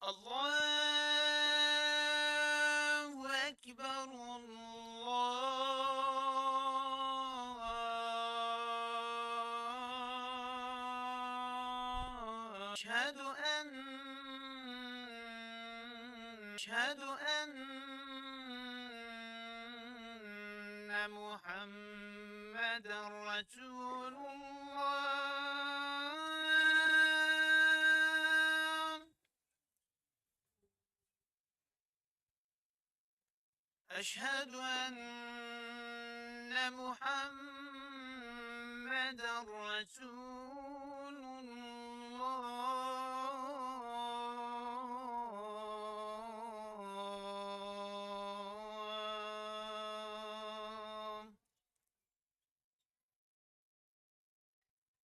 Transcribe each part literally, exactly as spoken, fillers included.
الله أكبر، الله. أشهد أن، أشهد أن محمدا رسول الله. أشهد أن محمدا رسول الله.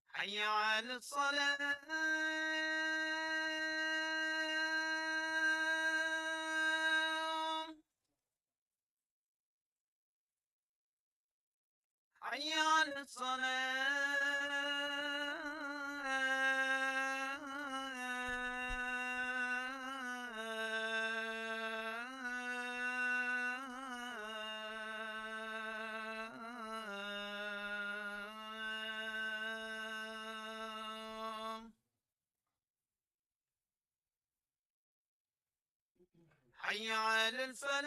حي على الصلاة. حي على الصلاة. حي على الفلاح.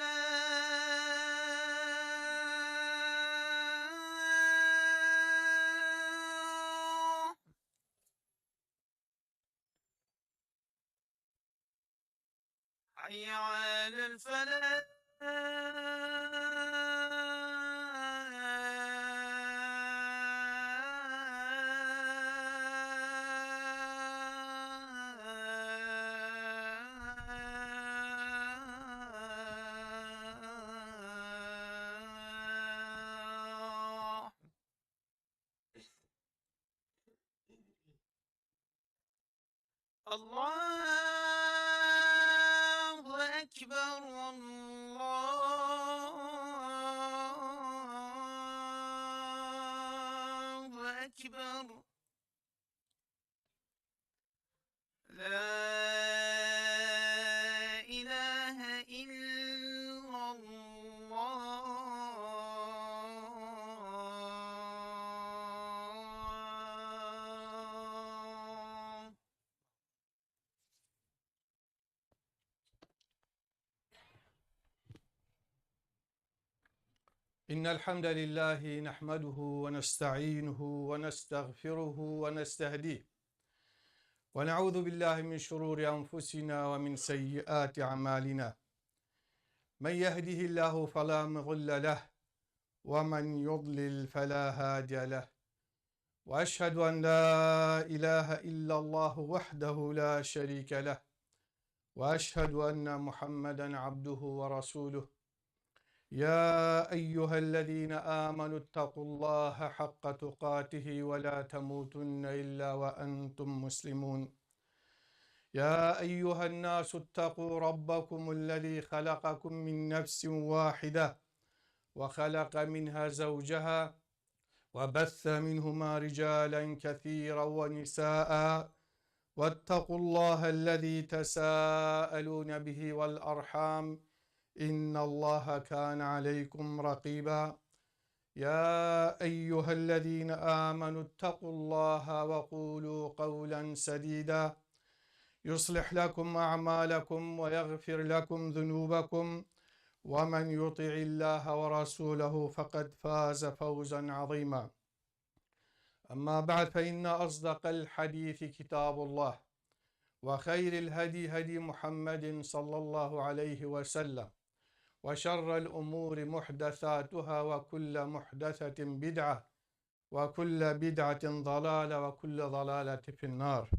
حي على الفلاح. الله أكبر، الله أكبر. لا إله إلا الله. إن الحمد لله نحمده ونستعينه ونستغفره ونستهديه، ونعوذ بالله من شرور أنفسنا ومن سيئات أعمالنا. من يهده الله فلا مضل له، ومن يضلل فلا هادي له. وأشهد أن لا إله إلا الله وحده لا شريك له، وأشهد أن محمدا عبده ورسوله. يا أيها الذين آمنوا اتقوا الله حق تقاته ولا تموتن إلا وأنتم مسلمون. يا أيها الناس اتقوا ربكم الذي خلقكم من نفس واحدة وخلق منها زوجها وبث منهما رجالا كثيرا ونساء واتقوا الله الذي تساءلون به والأرحام إن الله كان عليكم رقيبا. يا أيها الذين آمنوا اتقوا الله وقولوا قولا سديدا يصلح لكم أعمالكم ويغفر لكم ذنوبكم ومن يطع الله ورسوله فقد فاز فوزا عظيما. أما بعد، فإن أصدق الحديث كتاب الله، وخير الهدي هدي محمد صلى الله عليه وسلم، وشر الأمور محدثاتها، وكل محدثة بدعة، وكل بدعة ضلالة، وكل ضلالة في النار.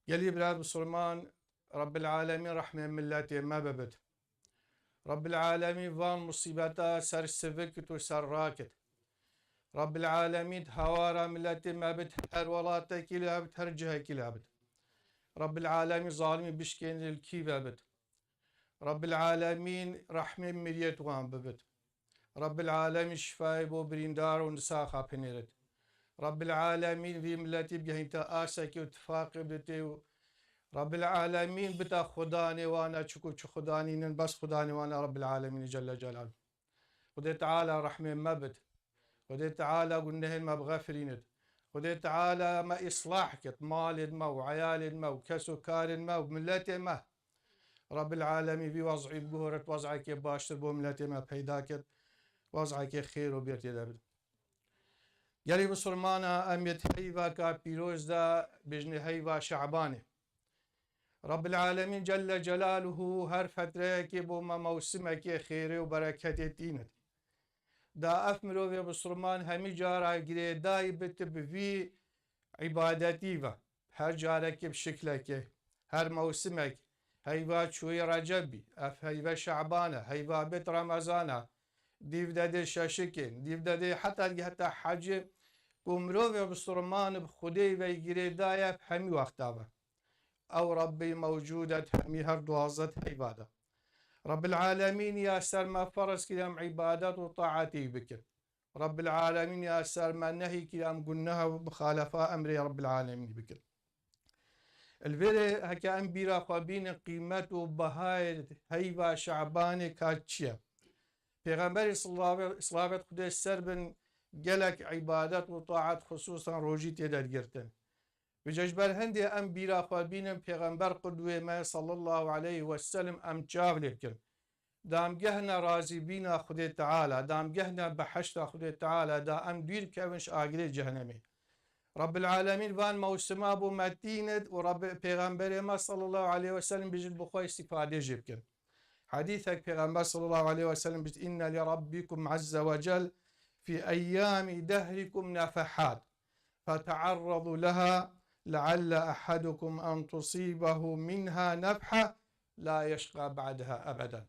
Gelî bira Musulman, Rabbil Alemîn rehmê miletê me bibit. Rabbil Alemîn van musîbeta ser sivik kit û ser rakit. Rabbil Alemîn hawara miletê me bit, her welatekî lê hebit, her cihekî lê hebit. Rabbil Alemîn zalimî bişkênî li kî ve bit. Rabbil Alemîn rehmê miriyet wan bibit. Rabbil Alemîn şifayê bo birîndar û nisaxa binêrit. Rabbil Alemîn vî miletî bigehînte asekê û tifaqê biditê û Rabbil Alemîn bita xudanê wana, çiku çi xudanî nin, bes xudanê wana Rabbil Alemîn Celle Celaluhu. Xwedê Teala rehmê me bid. Xwedê Teala gunehên me bixefirînit. Xwedê Teala me îslah kit, malên me û eyalên me û kes û karên me û miletê me. Rabbil Alemîn vî wez'î biguhorit, wez'ekê baştir bo miletê me peyda kit, wez'ekê xêr û bêr tê de bid. Gelî Musulmana, em yê di heyvaka pîroz de bêjinê heyva Şabanê. Rabbil Alemîn Celle Celaluhu her fetreyekê bo me mewsimekê xêrê û bereketê tînit. Da ev mirovê Musulman hemî cara girêdayî biti bi vî îbadetî ve. Her carekê bi şiklekê, her mewsimek, heyva çûyî Receb bî, ev heyve Şaban e, heyva bit Remezan e, dîv de dê şeşikên, dîv de dê heta heta hecê ku mirovê Musulman bi Xwedê ve girêdaye bi hemî wexta ve. Ew Rebbî mewcûd e hemî her duwazdeh heyva de. Rabbil Alemîn ya ser me ferz kir em îbadet û taetî bikin. Rabbil Alemîn ya ser me nehî kir em guneha û mixalefa emrê Rabbil Alemîn bikin. Li vêrê heke em bîra xwe bînin qîmet û behayê heyva Şabanê ka çi ye? Pêxemberî silavet, silavet Xwedê ser bin gelek îbadet û taet xisûsan rojî tê de girtin. Vêca ji ber hindê em bîra xwe bînin Pêxember qudwê me sallallahu aleyhi ve sellem em çav lê bikin. Da em gehna razîbîna Xwedê Teala, da em gehna behişta Xwedê Teala, da em dûr kevin ji agirê cehenemê. Rabbil Alemîn van mewsima bo me tînit û Rabbi, Pêxemberê me sallallahu aleyhi ve sellem bijin bi xwe îstîfadê jê bikin. Hedîsek Pêxember sallallahu aleyhi ve sellem bijit, "İnne li Rabbikum azze ve cel fi eyyami dehrikum nefehat. Fetearradu leha lealle ahadukum en tusibahu minha nefha la yeşqa ba'daha ebeden."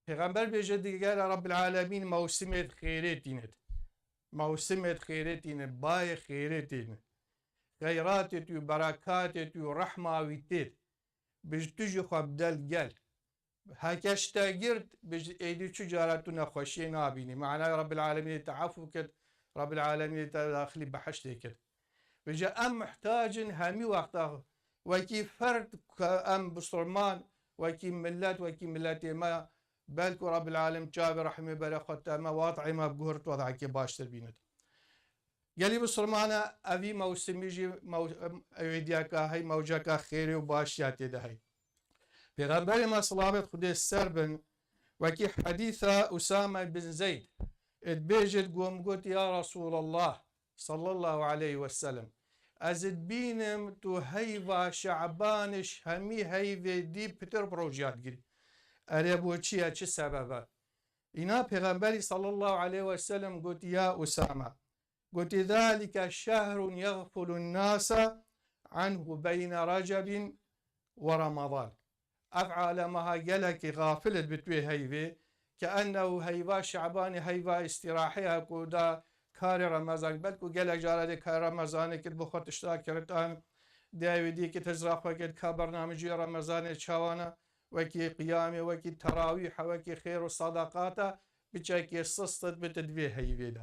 Pêxember bêje digere Rabbil Alemîn mewsimê xêrê tînit. Mewsimê xêrê tînit, bayê xêrê tînit. Xeyratê tû, berekatê tû, rehma wî têt. Bi ji tu jî xwe bidel gel. Heke ji te girt, bi ji êdî çi cara tu nexweşiyê nabînî. Manaya Rabbil Alemînê te efû kir, Rabbil Alemînê te daxilî behiştê kir. Vêca em muhtac in hemî wexta wekî ferd, em Musulman, wekî milet, wekî miletê me, belku Rabbil Alem çavê rehmê bere xwe te me, wad'ê me biguhirt, wad'ekê baştir bînit. Gelî Musulmana evî mewsimî jî mew-, êdiyeka hey, mewceka xêrê û başiya tê de hey. Pêxemberê me silavet Xwedê ser bin, wekî hedîsa Usame bin Zeyd, ê dibêjit, got, min got, ya Resulallah, sallallahu aleyhi ve sellem, ez dibînim tu heyva Şabanê ji hemî heyvê dî pitir bi rojiya digirî. Erê bo çi ye, çi sebeb e? Îna Pêxemberî sallallahu aleyhi ve sellem got, ya Usame, gotî, "Zalike şehrun yexfulun nase anhu beyne Recebin ve Ramazan." Ev alema ha gelekî xafil it bi tu yê heyvê, ke ennehu heyva Şabanê heyva îstîrahê ha ku da karê Remezan, belku gelek cara dê karê Remezanê kir bi xwe tişta kiritan, dewê dî kit hizra xwe kit ka bernamecî Remezanê çawana, wekî qiyamê, wekî terawîh, wekî xêr û sadaqata, biçekê sist it bi tu di vê heyvê de.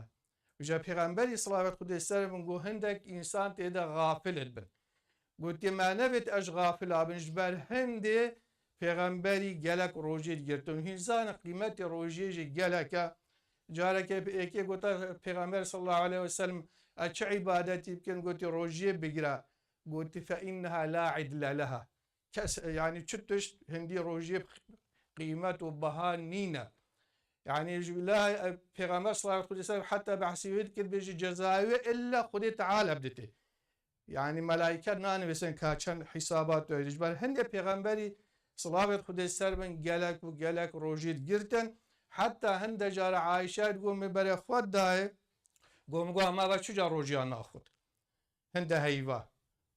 Vêca Pêxemberî silavet Xwedê ser bin got, hindek însan tê de xafil dibin. Gotî, me nevêt ez xafila bin, ji ber hindê Pêxemberî gelek rojê digirtin. Hîn zanin qîmetê rojê jî gelek e. Careke êkê gota Pêxember sallallahu aleyhi ve sellem, ez çi îbadetî bikin? Gotî, rojiyê bigire. Gotî, fe inneha la idle leha. Kes, yani çi tişt hindî rojiyê qîmet û beha nîne. Yani ji la, e, Pêxember sallallahu aleyhi ve sellem heta behsî wê dikir, bêjî cezayê wê illa Xwedê Teala biditê. Yani melaîket nanivîsin ka çend hîsabat wê. Ji ber hindê Pêxemberî silavet Xwedê ser bin gelek û gelek rojî digirtin. Heta hinde cara Ayşe digot, min berê xwe dayê. Got, min got, ma ve çi ca rojiya naxwit? Hinde heyva.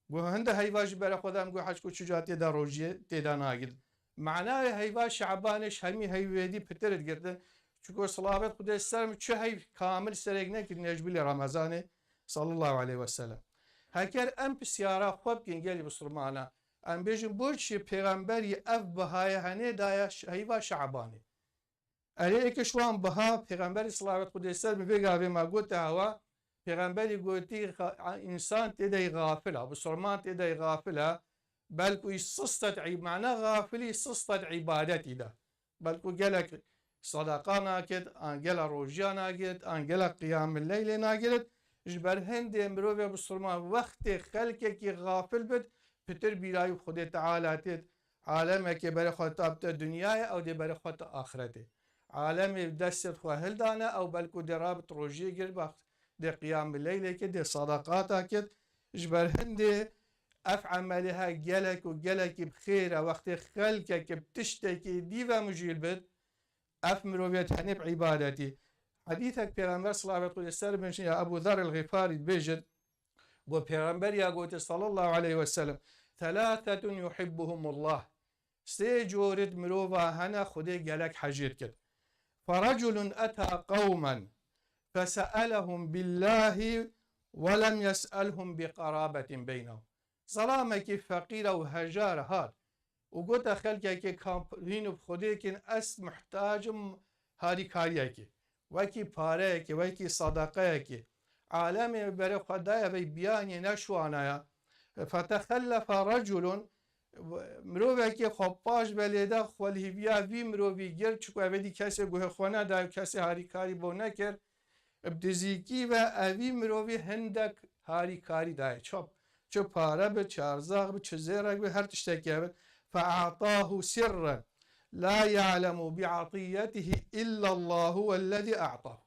Got, hinde heyva ji berê xwe de em got, heçku çi ca tê de rojiyê tê de nagir. Manayê heyva Şabanê ji hemî heyvê dî pitir digirtin. Çunku silavet Xwedê ser min çi heyv kamil serek nekirine ji bilî Remezanê sallallahu aleyhi ve sellem. Heker em pisyara xwe bikin gelî Musulmana. Em bêjin bo çi Pêxemberî ev bihayê henê daye ş-, heyva Şabanê. Erê, êkê ji wan biha Pêxemberî silavet Xwedê ser bi vê gavê me gote hewa, Pêxemberî gotî, xa-, însan tê de xafil a, bisorman tê de xafil a, Belku î sistet î-, mana xafilî sistet îbadetî de. Belku gelek sadaqa nakit, an gelek rojiya nagit, an gelek qiyamil leylê nagirit. Ji ber hindê mirovê bisurman wextê xelkekî xafil bit, pitir bîrayî Xwedê Teala têt. Alemekê berê xwe tabte dinyayê, ew dê berê xwe te axretê. Alemê destê xwe hildane, ew belku dê rabit rojiyê gir, bax, dê qiyamil leylê kir, dê sadaqata kir. Ji ber hindê ev emelê he gelek û gelekî bi xêr e, wextê xelkekî bi tiştekî dî ve mijûl bit, ev mirovê tenê bi îbadetî. Hedîsek Pêxember, silavet Xwedê ser bin, ya Ebu Zer el-Xifarî dibêjit, got, Pêxember ya gote, sallallahu aleyhi ve sellem, "Thelâthetun yuhibbuhumullah." Sê corit mirova hene Xwedê gelek hejêt kir. "Fereculun eta qewmen feseelehum billahi ve lem yes'elhum bi qarabetin beynehum." Zelamekî feqîr e û hejar hat û gote xelkekê, ka hîn û bi Xwedê kin, ez muhtac im harîkariyekê, wekî pareyekê, wekî sadaqeyekê. Alemê berê xwe daye vey biyanê neşwanaya. Fetexellefe reculun, mirovekê xwe paş ve lê de, xwe li hîviya vî mirovî girt, çiku ev êdî kesê guhê xwe nedaye, kesê harîkarî bo nekir. Bi dizîkî ve evî mirovî hindek harîkarî dayê. Çi, çi pare bi, çi erzaq bi, çi zêrek bi, her tiştekî hebin. Fe'atahu sirren la ya'lemu bi'atiyetihi illallahu vellezî a'tahu.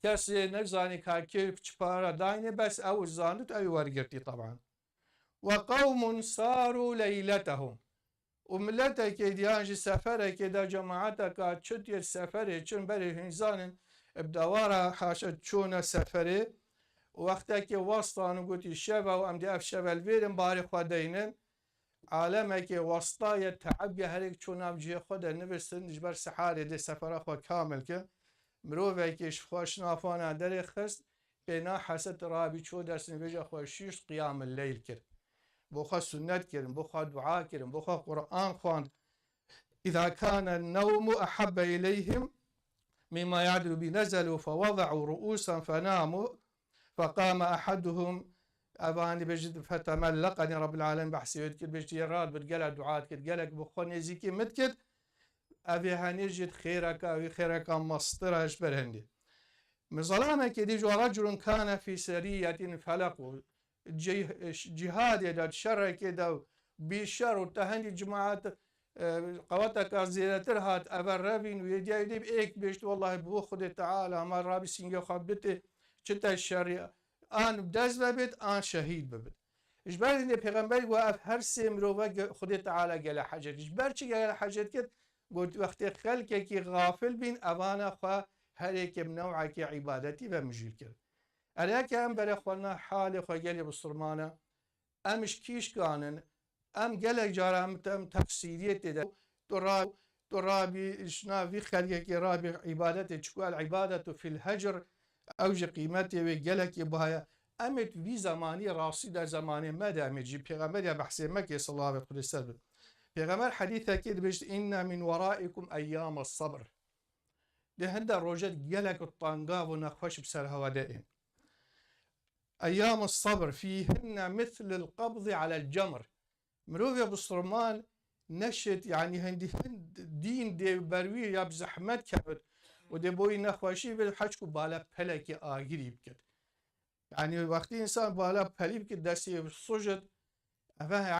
Kesê nezanî ka kê çi pare dayne, bes ew zanit, ew wergirtî teban. Ve qewmun saru leyletehum. Û miletekê diyan jî seferekê de, cemaeteka çi têr seferê çin, berê hûn zanin, bi dewara haşa çûne seferê, û wextekê westan û gotî şev e û em dê ev şev e li vêrin barê xwe deynin. Alemekê westaye, teeb ye, herêk çû nav cihê xwe de nivîsin, ji ber seharê dê sefera xwe kamil kin. Mirovekê ji xwe şinafana derê xist, pê na heset rabî çû destnivêja xwe şîşt, qiyamil leyl kir. Bo xwe sunnet kirin, bo xwe dua kirin, bo xwe Quran xwend. Îza kane newmu ehabbe ileyhim mimma ya'dilu bi nezelu fewede'u ru'usen fenamu feqame ahaduhum. Evanî bêjit fetemellek, anî Rabbil Alemin behsê wê dikir, bêjit yê rad bit, gelek dua dikir, gelek bi xwe nêzîkî min dikir. Evê henê jî xêreka wî, xêreka mestir e ji ber hindê. Min zelamekê dî ji reculun kane fî serîyetin feleqû. Cih-, cihadê de, şerekê de, bî şer û te hindî cemaet, e, qeweteka zêdetir hat, eve revîn û yê diyayê dê êk bêjt, wellahî bi bo Xwedê Teala ma rabî sîngê xwe bitê, çi te şerî, an dest ve bêt, an şehîd bibit. Ji ber hindê Pêxemberî got, ev her sê mirove ge-, Xwedê Teala gele hecet. Ji ber çi gele hecet kir? Got, wextê xelkekî xafil bîn, evana xwe herêkê bi newekê îbadetî ve mijûl kir. Ereke em berê xwe na halê xwe gelê bisurmana, em ji kîşkan in, em gelek cara em, em teqsîriyê tê de. Tu ra-, tu rabî ji nav vî xelkekê rabî îbadetê, çiku el îbadetu fil hecr, ew ji qîmetê wê gelekî biha ye. Em ê vî zemanî rastî de zemanê me de, em ê jî Pêxember ya behsê me kê, silavet Xwedê ser bin. Pêxember hedîsekê dibêjt, inne min weraikum eyyame sabr. Di hinde rojet gelek tangav û nexweş bi ser hewa de ên. Eyyam sabr fîhinne mislil qabzi alel cemr. Mirovê bisurman neşit, yanî hindî hind dîn dê berwî ya bi zehmet kevit û dê boyî nexweşî bê, heçku bala pelekê agirî bikit. Yanî wextî însan bala pelî bikit, destê sujit, eve